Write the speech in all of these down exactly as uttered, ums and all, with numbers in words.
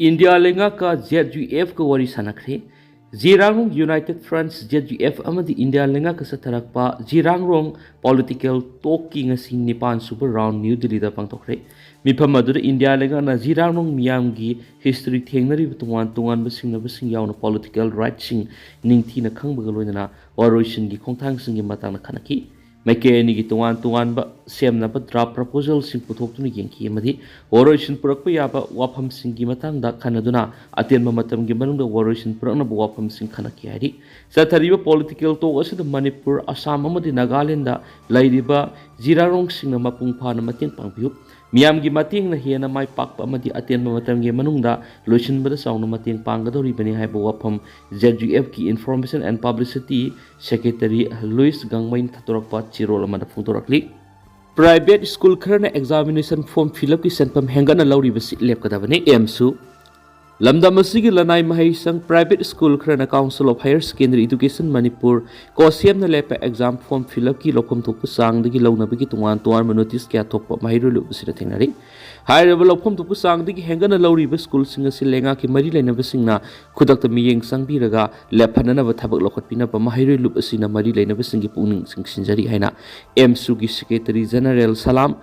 India ꯂꯩꯉꯥꯛꯀ J U ꯑꯦꯐꯀ ꯋꯥꯔꯤ ꯁꯥꯟꯅꯈ꯭ꯔꯦ꯫ Zeliangrong United Front, J U F, ꯑꯃꯗꯤ ꯏꯟꯗꯤꯌꯥ ꯂꯩꯉꯥꯛꯀ ꯆꯠꯊꯔꯛꯄ ꯖꯤꯔꯥꯡꯔꯣꯡ political talkꯀꯤ ꯉꯁꯤ ꯅꯤꯄꯥꯟ ꯁꯨꯕ round ꯅ꯭ꯌꯨ ꯗꯤꯜꯂꯤꯗ ꯄꯥꯡꯊꯣꯛꯈ꯭ꯔꯦ꯫ ꯃꯤꯐꯝ ꯑꯗꯨꯗ ꯏꯟꯗꯤꯌꯥ ꯂꯩꯉꯥꯛꯅ ꯖꯤꯔꯥꯡꯔꯣꯡ ꯃꯤꯌꯥꯝꯒꯤ history ꯊꯦꯡꯅꯔꯤꯕ ꯇꯣꯉꯥꯟ ꯇꯣꯉꯥꯟꯕ ꯁꯤꯡꯅꯕꯁꯤꯡ ꯌꯥꯎꯅ political rightꯁꯤꯡ ꯅꯤꯡꯊꯤꯅ ꯈꯪꯕꯒ ꯂꯣꯏꯅꯅ ꯋꯥꯔꯣꯏꯁꯤꯟꯒꯤ ꯈꯣꯡꯊꯥꯡꯁꯤꯡꯒꯤ ꯃꯇꯥꯡꯗ ꯈꯟꯅꯈꯤ꯫ ꯃꯥꯏꯀꯩ ꯑꯅꯤꯒꯤ ꯇꯣꯉꯥꯟ ꯇꯣꯉꯥꯟꯕ ꯁꯦꯝꯅꯕ draft proposalꯁꯤꯡ ꯄꯨꯊꯣꯛꯇꯨꯅ ꯌꯦꯡꯈꯤ ꯑꯃꯗꯤ ꯋꯥꯔꯣꯏꯁꯤꯟ ꯄꯨꯔꯛꯄ ꯌꯥꯕ ꯋꯥꯐꯝꯁꯤꯡꯒꯤ ꯃꯇꯥꯡꯗ ꯈꯟꯅꯗꯨꯅ ꯑꯇꯦꯟꯕ ꯃꯇꯝꯒꯤ ꯃꯅꯨꯡꯗ ꯋꯥꯔꯣꯏꯁꯤꯟ ꯄꯨꯔꯛꯅꯕ ꯋꯥꯐꯝꯁꯤꯡ ꯈꯟꯅꯈꯤ ꯍꯥꯏꯔꯤ꯫ ꯆꯠꯊꯔꯤꯕ political talk ꯑꯁꯤꯗ ꯃꯅꯤꯄꯨꯔ, ꯑꯁꯥꯝ ꯑꯃꯗꯤ ꯅꯥꯒꯥꯂꯦꯟꯗ ꯂꯩꯔꯤꯕ ꯖꯤꯔꯥꯔꯣꯡꯁꯤꯡꯅ ꯃꯄꯨꯡ ꯐꯥꯅ ꯃꯇꯦꯡ ꯄꯥꯡꯕꯤꯌꯨ꯫ ꯃꯤꯌꯥꯝꯒꯤ ꯃꯇꯦꯡꯅ ꯍꯦꯟꯅ ꯃꯥꯏ ꯄꯥꯛꯄ ꯑꯃꯗꯤ ꯑꯇꯦꯟꯕ ꯃꯇꯝꯒꯤ ꯃꯅꯨꯡꯗ ꯂꯣꯏꯁꯤꯟꯕꯗ ꯆꯥꯎꯅ ꯃꯇꯦꯡ ꯄꯥꯡꯒꯗꯧꯔꯤꯕꯅꯤ ꯍꯥꯏꯕ ꯋꯥꯐꯝ ꯖꯦꯠ ꯌꯨ ꯑꯦꯐꯀꯤ Information and Publicity Secretary Louis ꯒꯥꯡꯃꯩꯅ ꯊꯥꯗꯣꯔꯛꯄ ꯆꯦꯔꯣꯜ ꯑꯃꯗ ꯐꯣꯡꯗꯣꯔꯛꯂꯤ꯫ Private school ꯈꯔꯅ examination form fill upꯀꯤ ꯁꯦꯟꯐꯝ ꯍꯦꯟꯒꯠꯅ ꯂꯧꯔꯤꯕꯁꯤ ꯂꯦꯞꯀꯗꯕꯅꯤ꯫ ꯑꯦꯝꯁꯨ ꯂꯝꯗꯝ ꯑꯁꯤꯒꯤ ꯂꯅꯥꯏ ꯃꯍꯩꯁꯪ private school ꯈꯔꯅ Council of Higher Secondary Education Manipur, ꯀꯣꯁꯦꯝꯅ ꯂꯦꯞꯄ exam form fill upꯀꯤ ꯂꯧꯐꯝ ꯊꯣꯛꯄ ꯆꯥꯡꯗꯒꯤ ꯂꯧꯅꯕꯒꯤ ꯇꯣꯉꯥꯟ ꯇꯣꯉꯥꯟꯕ notice ꯀꯌꯥ ꯊꯣꯛꯄ ꯃꯍꯩꯔꯣꯏ ꯂꯨꯞ ꯑꯁꯤꯅ ꯊꯦꯡꯅꯔꯤ꯫ ꯍꯥꯏꯔꯤꯕ ꯂꯧꯐꯝ ꯊꯣꯛꯄ ꯆꯥꯡꯗꯒꯤ ꯍꯦꯟꯒꯠꯅ ꯂꯧꯔꯤꯕ schoolꯁꯤꯡ ꯑꯁꯤ ꯂꯩꯉꯥꯛꯀꯤ ꯃꯔꯤ ꯂꯩꯅꯕꯁꯤꯡꯅ ꯈꯨꯗꯛꯇ ꯃꯤꯠꯌꯦꯡ ꯆꯪꯕꯤꯔꯒ ꯂꯦꯞꯍꯟꯅꯅꯕ ꯊꯕꯛ ꯂꯧꯈꯠꯄꯤꯅꯕ ꯃꯍꯩꯔꯣꯏ ꯂꯨꯞ ꯑꯁꯤꯅ ꯃꯔꯤ ꯂꯩꯅꯕꯁꯤꯡꯒꯤ ꯄꯨꯛꯅꯤꯡ ꯆꯤꯡꯁꯤꯟꯖꯔꯤ ꯍꯥꯏꯅ ꯑꯦꯝꯁꯨꯒꯤ Secretary General ꯁꯂꯥꯝ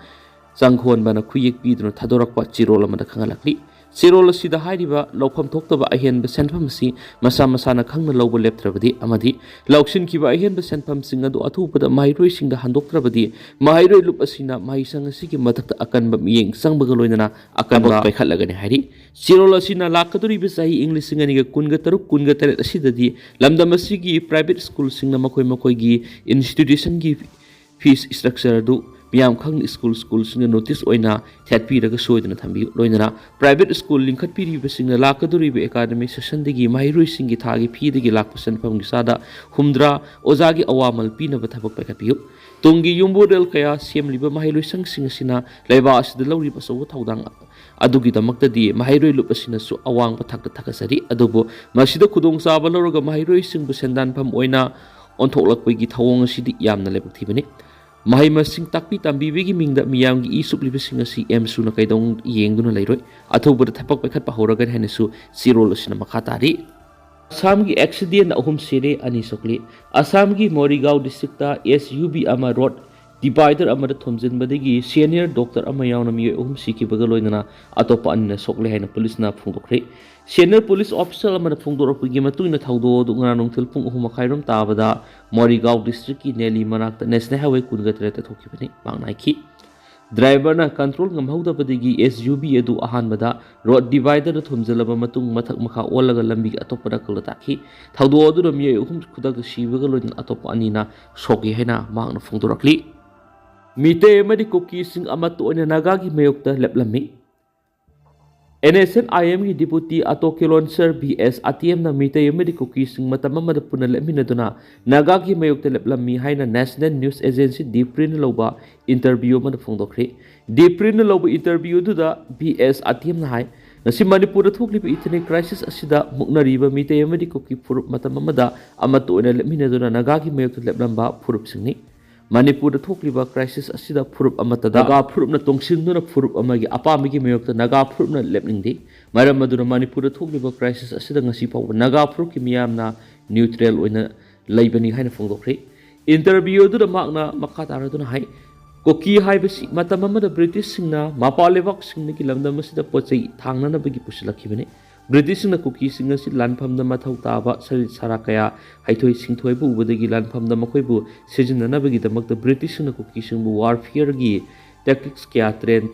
ꯆꯪꯈꯣꯟꯕꯅ ꯈꯨꯌꯦꯛ ꯄꯤꯗꯨꯅ ꯊꯥꯗꯣꯔꯛꯄ ꯆꯦꯔꯣꯜ ꯑꯃꯗ ꯈꯪꯍꯜꯂꯛꯂꯤ꯫ ꯆꯦꯔꯣꯜ ꯑꯁꯤꯗ ꯍꯥꯏꯔꯤꯕ ꯂꯧꯐꯝ ꯊꯣꯛꯇꯕ ꯑꯍꯦꯟꯕ ꯁꯦꯟꯐꯝ ꯑꯁꯤ ꯃꯁꯥ ꯃꯁꯥꯅ ꯈꯪꯅ ꯂꯧꯕ ꯂꯦꯞꯇ꯭ꯔꯕꯗꯤ ꯑꯃꯗꯤ ꯂꯧꯁꯤꯟꯈꯤꯕ ꯑꯍꯦꯟꯕ ꯁꯦꯟꯐꯝꯁꯤꯡ ꯑꯗꯨ ꯑꯊꯨꯕꯗ ꯃꯍꯩꯔꯣꯏꯁꯤꯡꯗ ꯍꯟꯗꯣꯛꯇ꯭ꯔꯕꯗꯤ ꯃꯍꯩꯔꯣꯏ ꯂꯨꯞ ꯑꯁꯤꯅ ꯃꯍꯩꯁꯪ ꯑꯁꯤꯒꯤ ꯃꯊꯛꯇ ꯑꯀꯟꯕ ꯃꯤꯠꯌꯦꯡ ꯆꯪꯕꯒ ꯂꯣꯏꯅꯅ ꯑꯀꯟꯕ ꯊꯕꯛ ꯄꯥꯏꯈꯠꯂꯒꯅꯤ ꯍꯥꯏꯔꯤ꯫ ꯆꯦꯔꯣꯜ ꯑꯁꯤꯅ ꯂꯥꯛꯀꯗꯧꯔꯤꯕ ꯆꯍꯤ ꯏꯪ ꯂꯤꯁꯤꯡ ꯑꯅꯤꯒ ꯀꯨꯟꯒ ꯇꯔꯨꯛ ꯀꯨꯟꯒ ꯇꯔꯦꯠ ꯑꯁꯤꯗꯗꯤ ꯂꯝꯗꯝ ꯑꯁꯤꯒꯤ private schoolꯁꯤꯡꯅ ꯃꯈꯣꯏ ꯃꯈꯣꯏꯒꯤ institutionꯒꯤ fees structure ꯑꯗꯨ ꯃꯤꯌꯥꯝ ꯈꯪꯅ ꯁ꯭ꯀꯨꯜ ꯁ꯭ꯀꯨꯜꯁꯤꯡꯗ ꯅꯣꯇꯤꯁ ꯑꯣꯏꯅ ꯊꯦꯠꯄꯤꯔꯒ ꯁꯣꯏꯗꯅ ꯊꯝꯕꯤꯌꯨ꯫ ꯂꯣꯏꯅꯅ ꯄ꯭ꯔꯥꯏꯚꯦꯠ ꯁ꯭ꯀꯨꯜ ꯂꯤꯡꯈꯠꯄꯤꯔꯤꯕꯁꯤꯡꯅ ꯂꯥꯛꯀꯗꯧꯔꯤꯕ ꯑꯦꯀꯥꯗꯃꯤꯛ ꯁꯦꯁꯟꯗꯒꯤ ꯃꯍꯩꯔꯣꯏꯁꯤꯡꯒꯤ ꯊꯥꯒꯤ ꯐꯤꯗꯒꯤ ꯂꯥꯛꯄ ꯁꯦꯟꯐꯝꯒꯤ ꯆꯥꯗ ꯍꯨꯝꯗ꯭ꯔꯥ ꯑꯣꯖꯥꯒꯤ ꯑꯋꯥꯃꯜ ꯄꯤꯅꯕ ꯊꯕꯛ ꯄꯥꯏꯈꯠꯄꯤꯌꯨ꯫ ꯇꯨꯡꯒꯤ ꯌꯨꯝꯕꯨꯔꯦꯜ ꯀꯌꯥ ꯁꯦꯝꯂꯤꯕ ꯃꯍꯩꯂꯣꯏꯁꯪꯁꯤꯡ ꯑꯁꯤꯅ ꯂꯩꯕꯥꯛ ꯑꯁꯤꯗ ꯂꯧꯔꯤꯕ ꯑꯆꯧꯕ ꯊꯧꯗꯥꯡ ꯑꯗꯨꯒꯤꯗꯃꯛꯇꯗꯤ ꯃꯍꯩꯔꯣꯏ ꯂꯨꯞ ꯑꯁꯤꯅꯁꯨ ꯑꯋꯥꯡꯕ ꯊꯥꯛꯇ ꯊꯥꯒꯠꯆꯔꯤ꯫ ꯑꯗꯨꯕꯨ ꯃꯁꯤꯗ ꯈꯨꯗꯣꯡꯆꯥꯕ ꯂꯧꯔꯒ ꯃꯍꯩꯔꯣꯏꯁꯤꯡꯕꯨ ꯁꯦꯟꯗꯥꯟꯐꯝ ꯑꯣꯏꯅ ꯑꯣꯟꯊꯣꯛꯂꯛꯄꯒꯤ ꯊꯧꯑꯣꯡ ꯑꯁꯤꯗꯤ ꯌꯥꯝꯅ ꯂꯥꯏꯕꯛ ꯊꯤꯕꯅꯤ꯫ ꯃꯍꯩ ꯃꯁꯤꯡ ꯇꯥꯛꯄꯤ ꯇꯝꯕꯤꯕꯒꯤ ꯃꯤꯡꯗ ꯃꯤꯌꯥꯝꯒꯤ ꯏ ꯁꯨꯞꯂꯤꯕꯁꯤꯡ ꯑꯁꯤ ꯑꯦꯝꯁꯨꯅ ꯀꯩꯗꯧ ꯌꯦꯡꯗꯨꯅ ꯂꯩꯔꯣꯏ꯫ ꯑꯊꯨꯕꯗ ꯊꯕꯛ ꯄꯥꯏꯈꯠꯄ ꯍꯧꯔꯒꯅꯤ ꯍꯥꯏꯅꯁꯨ ꯆꯦꯔꯣꯜ ꯑꯁꯤꯅ ꯃꯈꯥ ꯇꯥꯔꯤ꯫ ꯑꯁꯥꯝꯒꯤ ꯑꯦꯛꯁꯤꯗꯦꯟ ꯑꯍꯨꯝ ꯁꯤꯔꯦ, ꯑꯅꯤ ꯁꯣꯛꯂꯤ꯫ ꯑꯁꯥꯝꯒꯤ ꯃꯣꯔꯤꯒꯥꯎ ꯗꯤꯁꯇ꯭ꯔꯤꯛꯇ ꯑꯦꯁ ꯌꯨ ꯕꯤ ꯑꯃ ꯔꯣꯗ ꯗꯤꯚꯥꯏꯗꯔ ꯑꯃꯗ ꯊꯣꯝꯖꯤꯟꯕꯗꯒꯤ ꯁꯦꯅꯤꯌꯔ ꯗꯣꯛꯇꯔ ꯑꯃ ꯌꯥꯎꯅ ꯃꯤꯑꯣꯏ ꯑꯍꯨꯝ ꯁꯤꯈꯤꯕꯒ ꯂꯣꯏꯅꯅ ꯑꯇꯣꯞꯄ ꯑꯅꯤꯅ ꯁꯣꯛꯂꯦ ꯍꯥꯏꯅ ꯄꯨꯂꯤꯁꯅ ꯐꯣꯡꯗꯣꯛꯈ꯭ꯔꯦ꯫ ꯁꯦꯅꯤꯌꯔ ꯄꯨꯂꯤꯁ ꯑꯣꯐꯤꯁꯔ ꯑꯃꯅ ꯐꯣꯡꯗꯣꯔꯛꯄꯒꯤ ꯃꯇꯨꯡ ꯏꯟꯅ ꯊꯧꯗꯣꯛ ꯑꯗꯨ ꯉꯔꯥꯡ ꯅꯨꯡꯊꯤꯜ ꯄꯨꯡ ꯑꯍꯨꯝ ꯃꯈꯥꯏꯔꯣꯝ ꯇꯥꯕꯗ ꯃꯣꯔꯤꯒꯥꯎ ꯗꯤꯁꯇ꯭ꯔꯤꯛꯀꯤ ꯅꯦꯂꯤ ꯃꯅꯥꯛꯇ ꯅꯦꯁꯅꯦꯜ ꯍꯥꯏꯋꯦ ꯀꯨꯟꯒ ꯇꯔꯦꯠꯇ ꯊꯣꯛꯈꯤꯕꯅꯤ꯫ ꯃꯍꯥꯛꯅ ꯍꯥꯏꯈꯤ, ꯗ꯭ꯔꯥꯏꯚꯔꯅ ꯀꯟꯇ꯭ꯔꯣꯜ ꯉꯝꯍꯧꯗꯕꯗꯒꯤ ꯑꯦꯁ ꯌꯨ ꯕꯤ ꯑꯗꯨ ꯑꯍꯥꯟꯕꯗ ꯔꯣꯗ ꯗꯤꯚꯥꯏꯗꯔꯗ ꯊꯣꯝꯖꯤꯜꯂꯕ ꯃꯇꯨꯡ ꯃꯊꯛ ꯃꯈꯥ ꯑꯣꯜꯂꯒ ꯂꯝꯕꯤꯒꯤ ꯑꯇꯣꯞꯄ ꯅꯥꯀꯜꯗ ꯇꯥꯈꯤ꯫ ꯊꯧꯗꯣꯛ ꯑꯗꯨꯅ ꯃꯤꯑꯣꯏ ꯑꯍꯨꯝ ꯈꯨꯗꯛꯇ ꯁꯤꯕꯒ ꯂꯣꯏꯅꯅ ꯑꯇꯣꯞꯄ ꯑꯅꯤꯅ ꯁꯣꯛꯈꯤ ꯍꯥꯏꯅ ꯃꯍꯥꯛꯅ ꯐꯣꯡꯗꯣꯔꯛꯂꯤ꯫ ꯃꯤꯇꯩ ꯑꯃꯗꯤ ꯀꯨꯀꯤꯁꯤꯡ ꯑꯃꯠꯇ ꯑꯣꯏꯅ ꯅꯥꯒꯥꯒꯤ ꯃꯥꯌꯣꯛꯇ ꯂꯦꯞꯂꯝꯃꯤ꯫ ꯑꯦꯟ ꯑꯦꯁ ꯑꯦꯟ ꯑꯥꯏ ꯑꯦꯝꯒꯤ ꯗꯤꯄꯨꯇꯤ ꯑꯇꯣ ꯀꯤꯂꯣꯟꯁꯔ ꯕꯤ ꯑꯦꯁ ꯑꯇꯤꯌꯦꯝꯅ ꯃꯤꯇꯩ ꯑꯃꯗꯤ ꯀꯨꯀꯤꯁꯤꯡ ꯃꯇꯝ ꯑꯃꯗ ꯄꯨꯟꯅ ꯂꯦꯞꯃꯤꯟꯅꯗꯨꯅ ꯅꯥꯒꯥꯒꯤ ꯃꯥꯌꯣꯛꯇ ꯂꯦꯞꯂꯝꯃꯤ ꯍꯥꯏꯅ ꯅꯦꯁꯅꯦꯜ ꯅ꯭ꯌꯨꯁ ꯑꯦꯖꯦꯟꯁꯤ ꯗꯤꯄ꯭ꯔꯤꯅ ꯂꯧꯕ ꯏꯟꯇꯔꯚ꯭ꯌꯨ ꯑꯃꯗ ꯐꯣꯡꯗꯣꯛꯈ꯭ꯔꯤ꯫ ꯗꯤꯄ꯭ꯔꯤꯅ ꯂꯧꯕ ꯏꯟꯇꯔꯚ꯭ꯌꯨ ꯑꯗꯨꯗ ꯕꯤ ꯑꯦꯁ ꯑꯇꯤꯌꯦꯝꯅ ꯍꯥꯏ, ꯉꯁꯤ ꯃꯅꯤꯄꯨꯔꯗ ꯊꯣꯛꯂꯤꯕ ꯏꯊꯅꯤꯛ ꯀ꯭ꯔꯥꯏꯁꯤꯁ ꯑꯁꯤꯗ ꯃꯨꯛꯅꯔꯤꯕ ꯃꯤꯇꯩ ꯑꯃꯗꯤ ꯀꯨꯀꯤ ꯐꯨꯔꯨꯞ ꯃꯇꯝ ꯑꯃꯗ ꯑꯃꯠꯇ ꯑꯣꯏꯅ ꯂꯦꯞꯃꯤꯟꯅꯗꯨꯅ ꯅꯥꯒꯥꯒꯤ ꯃꯥꯌꯣꯛꯇ ꯂꯦꯞꯂꯝꯕ ꯐꯨꯔꯨꯞꯁꯤꯡꯅꯤ꯫ ꯃꯅꯤꯄꯨꯔꯗ ꯊꯣꯛꯂꯤꯕ ꯀ꯭ꯔꯥꯏꯁꯤꯁ ꯑꯁꯤꯗ ꯐꯨꯔꯨꯞ ꯑꯃꯠꯇꯗ ꯅꯥꯒꯥ ꯐꯨꯔꯨꯞꯅ ꯇꯣꯡꯁꯤꯟꯗꯨꯅ ꯐꯨꯔꯨꯞ ꯑꯃꯒꯤ ꯑꯄꯥꯝꯕꯒꯤ ꯃꯥꯌꯣꯛꯇ ꯅꯥꯒꯥ ꯐꯨꯔꯨꯞꯅ ꯂꯦꯞꯅꯤꯡꯗꯦ꯫ ꯃꯔꯝ ꯑꯗꯨꯅ ꯃꯅꯤꯄꯨꯔꯗ ꯊꯣꯛꯂꯤꯕ ꯀ꯭ꯔꯥꯏꯁꯤꯁ ꯑꯁꯤꯗ ꯉꯁꯤ ꯐꯥꯎꯕ ꯅꯥꯒꯥ ꯐꯨꯔꯨꯞꯀꯤ ꯃꯤꯌꯥꯝꯅ ꯅ꯭ꯌꯨꯇ꯭ꯔꯦꯜ ꯑꯣꯏꯅ ꯂꯩꯕꯅꯤ ꯍꯥꯏꯅ ꯐꯣꯡꯗꯣꯛꯈ꯭ꯔꯦ꯫ ꯏꯟꯇꯔꯚ꯭ꯌꯨ ꯑꯗꯨꯗ ꯃꯍꯥꯛꯅ ꯃꯈꯥ ꯇꯥꯔꯗꯨꯅ ꯍꯥꯏ, ꯀꯨꯀꯤ ꯍꯥꯏꯕꯁꯤ ꯃꯇꯝ ꯑꯃꯗ ꯕ꯭ꯔꯤꯇꯤꯁꯁꯤꯡꯅ ꯃꯄꯥꯟ ꯂꯩꯕꯥꯛꯁꯤꯡꯗꯒꯤ ꯂꯝꯗꯝ ꯑꯁꯤꯗ ꯄꯣꯠ ꯆꯩ ꯊꯥꯡꯅꯅꯕꯒꯤ ꯄꯨꯁꯤꯜꯂꯛꯈꯤꯕꯅꯤ꯫ ꯕ꯭ꯔꯤꯇꯤꯁꯁꯤꯡꯅ ꯀꯨꯀꯤꯁꯤꯡ ꯑꯁꯤ ꯂꯥꯟꯐꯝꯗ ꯃꯊꯧ ꯇꯥꯕ ꯁꯔꯤꯠ ꯁꯔꯥ ꯀꯌꯥ, ꯍꯩꯊꯣꯏ ꯁꯤꯡꯊꯣꯏꯕ ꯎꯕꯗꯒꯤ ꯂꯥꯟꯐꯝꯗ ꯃꯈꯣꯏꯕꯨ ꯁꯤꯖꯤꯟꯅꯅꯕꯒꯤꯗꯃꯛꯇ ꯕ꯭ꯔꯤꯇꯤꯁꯁꯤꯡꯅ ꯀꯨꯀꯤꯁꯤꯡꯕꯨ ꯋꯥꯔꯐꯤꯌꯔꯒꯤ ꯇꯦꯛꯇꯤꯛꯁ ꯀꯌꯥ ꯇ꯭ꯔꯦꯟ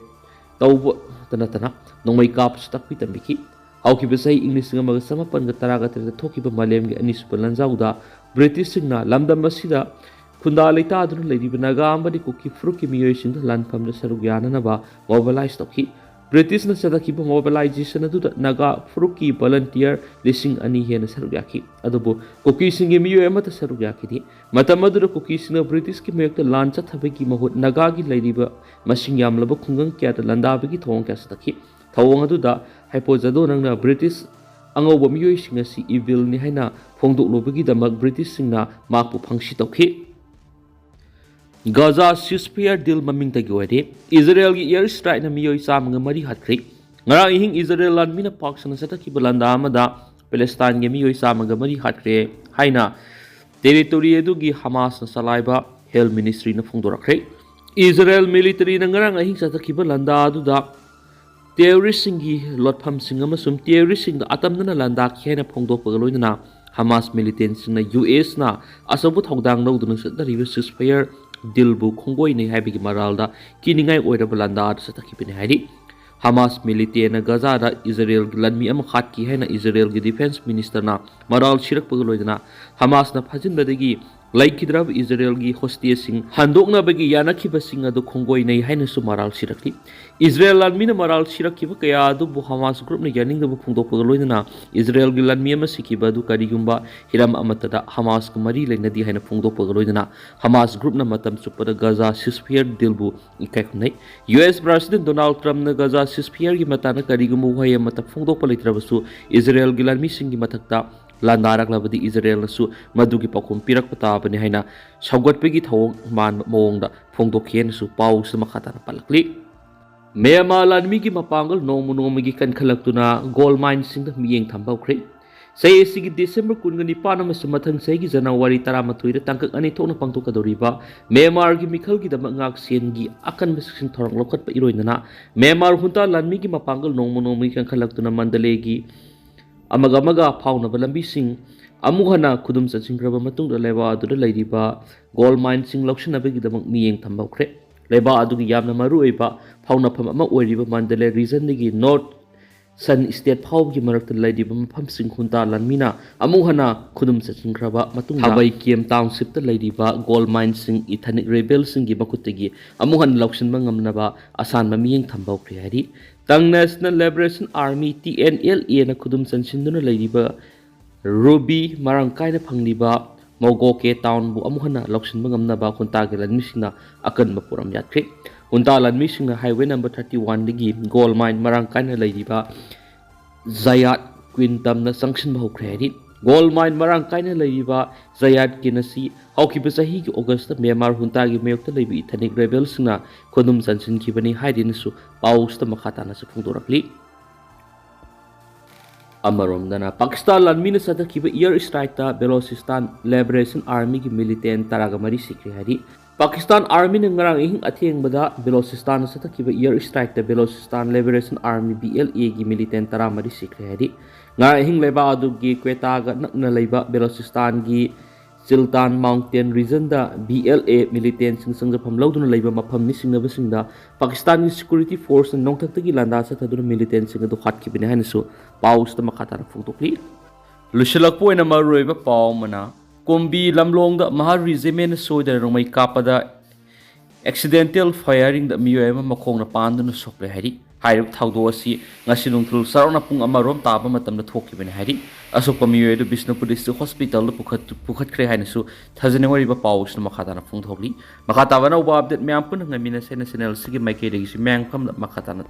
ꯇꯧꯕꯇ ꯅꯠꯇꯅ ꯅꯣꯡꯃꯩ ꯀꯥꯞꯄꯁꯨ ꯇꯥꯛꯄꯤ ꯇꯝꯕꯤꯈꯤ꯫ ꯍꯧꯈꯤꯕ ꯆꯍꯤ ꯏꯪ ꯂꯤꯁꯤꯡ ꯑꯃꯒ ꯆꯃꯥꯄꯟꯒ ꯇꯔꯥꯒ ꯇꯔꯦꯠꯇ ꯊꯣꯛꯈꯤꯕ ꯃꯥꯂꯦꯝꯒꯤ ꯑꯅꯤꯁꯨꯕ ꯂꯥꯟꯖꯥꯎꯗ ꯕ꯭ꯔꯤꯇꯤꯁꯁꯤꯡꯅ ꯂꯝꯗꯝ ꯑꯁꯤꯗ ꯈꯨꯟꯗꯥ ꯂꯩꯇꯥꯗꯨꯅ ꯂꯩꯔꯤꯕ ꯅꯥꯒꯥ ꯑꯃꯗꯤ ꯀꯨꯀꯤ ꯐꯨꯔꯨꯞꯀꯤ ꯃꯤꯑꯣꯏꯁꯤꯡꯗ ꯂꯥꯟꯐꯝꯗ ꯁꯔꯨꯛ ꯌꯥꯅꯅꯕ mobilize ꯇꯧꯈꯤ꯫ ꯕ꯭ꯔꯤꯇꯤꯁꯅ ꯆꯠꯊꯈꯤꯕ mobilization ꯑꯗꯨꯗ ꯅꯥꯒꯥ ꯐꯨꯔꯨꯞꯀꯤ volunteer ꯂꯤꯁꯤꯡ ꯑꯅꯤ ꯍꯦꯟꯅ ꯁꯔꯨꯛ ꯌꯥꯈꯤ꯫ ꯑꯗꯨꯕꯨ ꯀꯨꯀꯤꯁꯤꯡꯒꯤ ꯃꯤꯑꯣꯏ ꯑꯃꯠꯇ ꯁꯔꯨꯛ ꯌꯥꯈꯤꯗꯦ꯫ ꯃꯇꯝ ꯑꯗꯨꯗ ꯀꯨꯀꯤꯁꯤꯡꯅ ꯕ꯭ꯔꯤꯇꯤꯁꯀꯤ ꯃꯥꯌꯣꯛꯇ ꯂꯥꯟ ꯆꯠꯊꯕꯒꯤ ꯃꯍꯨꯠ ꯅꯥꯒꯥꯒꯤ ꯂꯩꯔꯤꯕ ꯃꯁꯤꯡ ꯌꯥꯝꯂꯕ ꯈꯨꯡꯒꯪ ꯀꯌꯥꯗ ꯂꯥꯟꯗꯥꯕꯒꯤ ꯊꯧꯑꯣꯡ ꯀꯌꯥ ꯆꯠꯊꯈꯤ꯫ ꯊꯧꯑꯣꯡ ꯑꯗꯨꯗ ꯍꯥꯏꯄꯣ ꯖꯥꯗꯣꯅꯪꯅ ꯕ꯭ꯔꯤꯇꯤꯁ ꯑꯉꯧꯕ ꯃꯤꯑꯣꯏꯁꯤꯡ ꯑꯁꯤ evilꯅꯤ ꯍꯥꯏꯅ ꯐꯣꯡꯗꯣꯛꯂꯨꯕꯒꯤꯗꯃꯛ ꯕ꯭ꯔꯤꯇꯤꯁꯁꯤꯡꯅ ꯃꯍꯥꯛꯄꯨ ꯐꯪꯁꯤ ꯇꯧꯈꯤ꯫ ꯒꯥꯖꯥ ceasefire deal ꯃꯃꯤꯡꯗꯒꯤ ꯑꯣꯏꯔꯦ꯫ ꯏꯖꯔꯦꯜꯒꯤ air strikeꯅ ꯃꯤꯑꯣꯏ ꯆꯥꯝꯃꯒ ꯃꯔꯤ ꯍꯥꯠꯈ꯭ꯔꯦ꯫ ꯉꯔꯥꯡ ꯑꯍꯤꯡ ꯏꯖꯔꯦꯜ ꯂꯥꯟꯃꯤꯅ ꯄꯥꯛ ꯁꯟꯅ ꯆꯠꯊꯈꯤꯕ ꯂꯥꯟꯗꯥ ꯑꯃꯗ ꯄꯦꯂꯦꯁꯇꯥꯏꯟꯒꯤ ꯃꯤꯑꯣꯏ ꯆꯥꯝꯃꯒ ꯃꯔꯤ ꯍꯥꯠꯈ꯭ꯔꯦ ꯍꯥꯏꯅ territory ꯑꯗꯨꯒꯤ ꯍꯃꯥꯁꯅ ꯆꯂꯥꯏꯕ health ministryꯅ ꯐꯣꯡꯗꯣꯔꯛꯈ꯭ꯔꯦ꯫ ꯏꯖꯔꯦꯜ militaryꯅ ꯉꯔꯥꯡ ꯑꯍꯤꯡ ꯆꯠꯊꯈꯤꯕ ꯂꯥꯟꯗꯥ ꯑꯗꯨꯗ terroristꯁꯤꯡꯒꯤ ꯂꯣꯠꯐꯝꯁꯤꯡ ꯑꯃꯁꯨꯡ terroristꯁꯤꯡꯗ ꯑꯇꯝꯅꯅ ꯂꯥꯟꯗꯥꯈꯤ ꯍꯥꯏꯅ ꯐꯣꯡꯗꯣꯛꯄꯒ ꯂꯣꯏꯅꯅ ꯍꯃꯥꯁ militantꯁꯤꯡꯅ USꯅ ꯑꯆꯧꯕ ꯊꯧꯗꯥꯡ ꯂꯧꯗꯨꯅ ꯆꯠꯅꯔꯤꯕ ceasefire dealꯕꯨ ꯈꯣꯡꯒꯣꯏꯅꯩ ꯍꯥꯏꯕꯒꯤ ꯃꯔꯥꯜꯗ ꯀꯤꯅꯤꯡꯉꯥꯏ ꯑꯣꯏꯔꯕ ꯂꯥꯟꯗꯥ ꯑꯗꯨ ꯆꯠꯊꯈꯤꯕꯅꯤ ꯍꯥꯏꯔꯤ꯫ ꯍꯃꯥꯁ militantꯅ ꯒꯖꯥꯗ ꯏꯖꯔꯦꯜꯒꯤ ꯂꯥꯟꯃꯤ ꯑꯃ ꯍꯥꯠꯈꯤ ꯍꯥꯏꯅ ꯏꯖꯔꯦꯜꯒꯤ defence ministerꯅ ꯃꯔꯥꯜ ꯁꯤꯔꯛꯄꯒ ꯂꯣꯏꯅꯅ ꯍꯃꯥꯁꯅ ꯐꯥꯖꯤꯟꯕꯗꯒꯤ ꯂꯩꯈꯤꯗ꯭ꯔꯕ ꯏꯖꯔꯦꯜꯒꯤ hostageꯁꯤꯡ ꯍꯟꯗꯣꯛꯅꯕꯒꯤ ꯌꯥꯅꯈꯤꯕꯁꯤꯡ ꯑꯗꯨ ꯈꯣꯡꯒꯣꯏꯅꯩ ꯍꯥꯏꯅꯁꯨ ꯃꯔꯥꯜ ꯁꯤꯔꯛꯂꯤ꯫ ꯏꯖꯔꯦꯜ ꯂꯥꯟꯃꯤꯅ ꯃꯔꯥꯜ ꯁꯤꯔꯛꯈꯤꯕ ꯀꯌꯥ ꯑꯗꯨꯕꯨ ꯍꯃꯥꯁ groupꯅ ꯌꯥꯅꯤꯡꯗꯕ ꯐꯣꯡꯗꯣꯛꯄꯒ ꯂꯣꯏꯅꯅ ꯏꯖꯔꯦꯜꯒꯤ ꯂꯥꯟꯃꯤ ꯑꯃ ꯁꯤꯈꯤꯕ ꯑꯗꯨ ꯀꯔꯤꯒꯨꯝꯕ ꯍꯤꯔꯝ ꯑꯃꯠꯇꯗ ꯍꯃꯥꯁꯀ ꯃꯔꯤ ꯂꯩꯅꯗꯦ ꯍꯥꯏꯅ ꯐꯣꯡꯗꯣꯛꯄꯒ ꯂꯣꯏꯅꯅ ꯍꯃꯥꯁ groupꯅ ꯃꯇꯝ ꯆꯨꯞꯄꯗ ꯒꯖꯥ ceasefire dealꯕꯨ ꯏꯀꯥꯏ ꯈꯨꯝꯅꯩ꯫ US President Donald Trumpꯅ ꯒꯖꯥ ceasefireꯒꯤ ꯃꯇꯥꯡꯗ ꯀꯔꯤꯒꯨꯝꯕ ꯋꯥꯍꯩ ꯑꯃꯠꯇ ꯐꯣꯡꯗꯣꯛꯄ ꯂꯩꯇ꯭ꯔꯕꯁꯨ ꯏꯖꯔꯦꯜꯒꯤ ꯂꯥꯟꯃꯤꯁꯤꯡꯒꯤ ꯃꯊꯛꯇ ꯂꯥꯟꯗꯥꯔꯛꯂꯕꯗꯤ ꯏꯖꯔꯦꯜꯅꯁꯨ ꯃꯗꯨꯒꯤ ꯄꯥꯎꯈꯨꯝ ꯄꯤꯔꯛꯄ ꯇꯥꯕꯅꯤ ꯍꯥꯏꯅ ꯁꯧꯒꯠꯄꯒꯤ ꯊꯧꯑꯣꯡ ꯃꯥꯟꯕ ꯃꯑꯣꯡꯗ ꯐꯣꯡꯗꯣꯛꯈꯤ ꯍꯥꯏꯅꯁꯨ ꯄꯥꯎꯁꯤꯗ ꯃꯈꯥ ꯇꯥꯅ ꯄꯜꯂꯛꯂꯤ꯫ ꯃ꯭ꯌꯥꯟꯃꯥꯔ ꯂꯥꯟꯃꯤꯒꯤ ꯃꯄꯥꯡꯒꯜ ꯅꯣꯡꯃ ꯅꯣꯡꯃꯒꯤ ꯀꯟꯈꯠꯂꯛꯇꯨꯅ gold mineꯁꯤꯡꯗ ꯃꯤꯠꯌꯦꯡ ꯊꯝꯕ ꯍꯧꯈ꯭ꯔꯦ꯫ ꯆꯍꯤ ꯑꯁꯤꯒꯤ December ꯀꯨꯟꯒ ꯅꯤꯄꯥꯟ ꯑꯃꯁꯨꯡ ꯃꯊꯪ ꯆꯍꯤꯒꯤ January ꯇꯔꯥꯃꯥꯊꯣꯏꯗ ꯇꯥꯡꯀꯛ ꯑꯅꯤ ꯊꯣꯛꯅ ꯄꯥꯡꯊꯣꯛꯀꯗꯧꯔꯤꯕ ꯃ꯭ꯌꯥꯟꯃꯥꯔꯒꯤ ꯃꯤꯈꯜꯒꯤꯗꯃꯛ ꯉꯥꯛꯁꯦꯟꯒꯤ ꯑꯀꯟꯕ ꯆꯦꯛꯁꯤꯟ ꯊꯧꯔꯥꯡ ꯂꯧꯈꯠꯄ ꯏꯔꯣꯏꯅꯅ ꯃ꯭ꯌꯥꯟꯃꯥꯔ junta ꯂꯥꯟꯃꯤꯒꯤ ꯃꯄꯥꯡꯒꯜ ꯅꯣꯡꯃ ꯅꯣꯡꯃꯒꯤ ꯀꯟꯈꯠꯂꯛꯇꯨꯅ ꯃꯟꯗꯂꯦꯒꯤ ꯑꯃꯒ ꯑꯃꯒ ꯐꯥꯎꯅꯕ ꯂꯝꯕꯤꯁꯤꯡ ꯑꯃꯨꯛ ꯍꯟꯅ ꯈꯨꯗꯨꯝ ꯆꯟꯁꯤꯟꯈ꯭ꯔꯕ ꯃꯇꯨꯡꯗ ꯂꯩꯕꯥꯛ ꯑꯗꯨꯗ ꯂꯩꯔꯤꯕ gold mineꯁꯤꯡ ꯂꯧꯁꯤꯟꯅꯕꯒꯤꯗꯃꯛ ꯃꯤꯠꯌꯦꯡ ꯊꯝꯕ ꯍꯧꯈ꯭ꯔꯦ꯫ ꯂꯩꯕꯥꯛ ꯑꯗꯨꯒꯤ ꯌꯥꯝꯅ ꯃꯔꯨꯑꯣꯏꯕ ꯐꯥꯎꯅꯐꯝ ꯑꯃ ꯑꯣꯏꯔꯤꯕ ꯃꯟꯗꯂꯦ regionꯗꯒꯤ North ꯁꯟ ꯏꯁꯇꯦꯠ ꯐꯥꯎꯕꯒꯤ ꯃꯔꯛꯇ ꯂꯩꯔꯤꯕ ꯃꯐꯝꯁꯤꯡ ꯍꯨꯟꯇꯥ ꯂꯥꯟꯃꯤꯅ ꯑꯃꯨꯛ ꯍꯟꯅ ꯈꯨꯗꯨꯝ ꯆꯟꯁꯤꯟꯈ꯭ꯔꯕ ꯃꯇꯨꯡꯗ, ꯍꯥꯕꯩ ꯀꯦꯝ ꯇꯥꯎꯟꯁꯤꯞꯇ ꯂꯩꯔꯤꯕ ꯒꯣꯜ ꯃꯥꯏꯟꯁꯤꯡ ꯏꯊꯅꯤꯛ ꯔꯦꯕꯦꯜꯁꯤꯡꯒꯤ ꯃꯈꯨꯠꯇꯒꯤ ꯑꯃꯨꯛ ꯍꯟꯅ ꯂꯧꯁꯤꯟꯕ ꯉꯝꯅꯕ ꯑꯁꯥꯟꯕ ꯃꯤꯠꯌꯦꯡ ꯊꯝꯕ ꯍꯧꯈ꯭ꯔꯦ ꯍꯥꯏꯔꯤ꯫ ꯇꯪ national liberation army, T N L ꯑꯦꯅ ꯈꯨꯗꯨꯝ ꯆꯟꯁꯤꯟꯗꯨꯅ ꯂꯩꯔꯤꯕ ꯔꯨꯕꯤ ꯃꯔꯥꯡ ꯀꯥꯏꯅ ꯐꯪꯂꯤꯕ ꯃꯣꯒꯣꯀꯦ ꯇꯥꯎꯟꯕꯨ ꯑꯃꯨꯛ ꯍꯟꯅ ꯂꯧꯁꯤꯟꯕ ꯉꯝꯅꯕ ꯍꯨꯟꯇꯥꯒꯤ ꯂꯥꯟꯃꯤꯁꯤꯡꯅ ꯑꯀꯟꯕ ꯄꯣꯔꯝ ꯌꯥꯠꯈ꯭ꯔꯦ꯫ ꯍꯨꯟꯇꯥ ꯂꯥꯟꯃꯤꯁꯤꯡꯅ ꯍꯥꯏꯋꯦ ꯅꯝꯕꯔ ꯊꯥꯔꯇꯤ ꯋꯥꯟꯗꯒꯤ ꯒꯣꯜ ꯃꯥꯏꯟ ꯃꯔꯥꯡ ꯀꯥꯏꯅ ꯂꯩꯔꯤꯕ ꯖꯌꯥꯠ ꯀ꯭ꯋꯤꯟꯇꯝꯅ ꯆꯪꯁꯤꯟꯕ ꯍꯧꯈ꯭ꯔꯦ ꯍꯥꯏꯔꯤ꯫ ꯒꯣꯜ ꯃꯥꯏꯟ ꯃꯔꯥꯡ ꯀꯥꯏꯅ ꯂꯩꯔꯤꯕ ꯖꯌꯥꯠ ꯀ꯭ꯋꯤꯟ ꯑꯁꯤ ꯍꯧꯈꯤꯕ ꯆꯍꯤꯒꯤ ꯑꯣꯒꯁꯇ ꯃ꯭ꯌꯥꯟꯃꯥꯔ ꯍꯨꯟꯇꯥꯒꯤ ꯃꯥꯌꯣꯛꯇ ꯂꯩꯕ ꯏꯊꯅꯤꯛ ꯔꯦꯕꯦꯜꯁꯤꯡꯅ ꯈꯨꯗꯨꯝ ꯆꯟꯁꯤꯟꯈꯤꯕꯅꯤ ꯍꯥꯏꯗꯨꯅꯁꯨ ꯄꯥꯎꯁꯤꯗ ꯃꯈꯥ ꯇꯥꯅꯁꯨ ꯐꯣꯡꯗꯣꯔꯛꯂꯤ꯫ ꯑꯃꯔꯣꯝꯗꯅ, ꯄꯥꯀꯤꯁꯇꯥꯟ ꯂꯥꯟꯃꯤꯅ ꯆꯠꯊꯈꯤꯕ ꯏꯌꯔ ꯏꯁꯇ꯭ꯔꯥꯏꯛꯇ ꯕꯦꯂꯣꯆꯤꯁꯇꯥꯟ ꯂꯤꯕꯔꯦꯁꯟ ꯑꯥꯔꯃꯤꯒꯤ ꯃꯤꯂꯤꯇꯦꯟ ꯇꯔꯥꯒ ꯃꯔꯤ ꯁꯤꯈ꯭ꯔꯦ ꯍꯥꯏꯔꯤ꯫ ꯄꯥꯀꯤꯁꯇꯥꯟ ꯑꯥꯔꯃꯤꯅ ꯉꯔꯥꯡ ꯑꯍꯤꯡ ꯑꯊꯦꯡꯕꯗ ꯕꯦꯂꯣꯆꯤꯁꯇꯥꯟꯗ ꯆꯠꯊꯈꯤꯕ ꯏꯌꯔ ꯏꯁꯇ꯭ꯔꯥꯏꯛꯇ Balochistan liberation army, B L ꯑꯦꯒꯤ ꯃꯤꯂꯤꯇꯦꯟ ꯇꯔꯥꯃꯔꯤ ꯁꯤꯈ꯭ꯔꯦ ꯍꯥꯏꯔꯤ꯫ ꯉꯔꯥꯡ ꯑꯍꯤꯡ ꯂꯩꯕꯥꯛ ꯑꯗꯨꯒꯤ ꯀ꯭ꯋꯦꯇꯥꯒ ꯅꯛꯅ ꯂꯩꯕ ꯕꯦꯂꯣꯆꯤꯁꯇꯥꯟꯒꯤ ꯆꯤꯜꯇꯥꯟ ꯃꯥꯎꯟꯇꯦꯟ ꯔꯤꯖꯟꯗ ꯕꯤ ꯑꯦꯜ ꯑꯦ ꯃꯤꯂꯤꯇꯦꯟꯁꯤꯡ ꯆꯪꯖꯐꯝ ꯂꯧꯗꯨꯅ ꯂꯩꯕ ꯃꯐꯝ ꯅꯤꯡꯁꯤꯡꯅꯕꯁꯤꯡꯗ ꯄꯥꯀꯤꯁꯇꯥꯟꯒꯤ ꯁꯦꯀ꯭ꯌꯨꯔꯤꯇꯤ ꯐꯣꯔꯁꯅ ꯅꯣꯡꯊꯛꯇꯒꯤ ꯂꯥꯟꯗꯥ ꯆꯠꯊꯗꯨꯅ ꯃꯤꯂꯤꯇꯦꯟꯁꯤꯡ ꯑꯗꯨ ꯍꯥꯠꯈꯤꯕꯅꯤ ꯍꯥꯏꯅꯁꯨ ꯄꯥꯎꯁꯤꯗ ꯃꯈꯥ ꯇꯥꯅ ꯐꯣꯡꯗꯣꯛꯂꯤ꯫ ꯂꯣꯏꯁꯤꯜꯂꯛꯄ ꯑꯣꯏꯅ ꯃꯔꯨꯑꯣꯏꯕ ꯄꯥꯎ ꯑꯃꯅ, ꯀꯨꯝꯕꯤ ꯂꯝꯂꯣꯡꯗ ꯃꯍꯥ ꯔꯤꯖꯤꯃꯦꯟꯅ ꯁꯣꯏꯗꯅ ꯅꯣꯡꯃꯩ ꯀꯥꯞꯄꯗ ꯑꯦꯛꯁꯤꯗꯦꯟꯇꯦꯜ ꯐꯥꯌꯔꯤꯡꯗ ꯃꯤꯑꯣꯏ ꯑꯃ ꯃꯈꯣꯡꯅ ꯄꯥꯟꯗꯨꯅ ꯁꯣꯛꯂꯦ ꯍꯥꯏꯔꯤ꯫ ꯍꯥꯏꯔꯤꯕ ꯊꯧꯗꯣꯛ ꯑꯁꯤ ꯉꯁꯤ ꯅꯨꯡꯊꯤꯜ ꯆꯥꯎꯔꯥꯛꯅ ꯄꯨꯡ ꯑꯃꯔꯣꯝ ꯇꯥꯕ ꯃꯇꯝꯗ ꯊꯣꯛꯈꯤꯕꯅꯤ ꯍꯥꯏꯔꯤ꯫ ꯑꯁꯣꯛꯄ ꯃꯤꯑꯣꯏ ꯑꯗꯨ ꯕꯤꯁꯅꯨꯄꯨꯔ ꯗꯤꯁꯇ꯭ꯔꯤꯛ ꯍꯣꯁꯄꯤꯇꯥꯜꯗ ꯄꯨꯈꯠ-, ꯄꯨꯈꯠꯈ꯭ꯔꯦ ꯍꯥꯏꯅꯁꯨ ꯊꯥꯖꯅꯤꯡꯉꯣꯏ꯫ ꯄꯥꯎꯁꯤꯅ ꯃꯈꯥ ꯇꯥꯅ ꯐꯣꯡꯗꯣꯛꯂꯤ꯫ ꯃꯈꯥ ꯇꯥꯕ ꯑꯅꯧꯕ ꯑꯞꯗꯦꯠ ꯃꯌꯥꯝ ꯄꯨꯟꯅ ꯉꯥꯏꯃꯤꯟꯅꯁꯦꯅ ꯆꯦꯅꯦꯜ ꯑꯁꯤꯒꯤ ꯃꯥꯏꯀꯩꯗꯒꯤꯁꯨ ꯃꯌꯥꯝ ꯃꯐꯝꯗ ꯃꯈꯥ ꯇꯥꯅ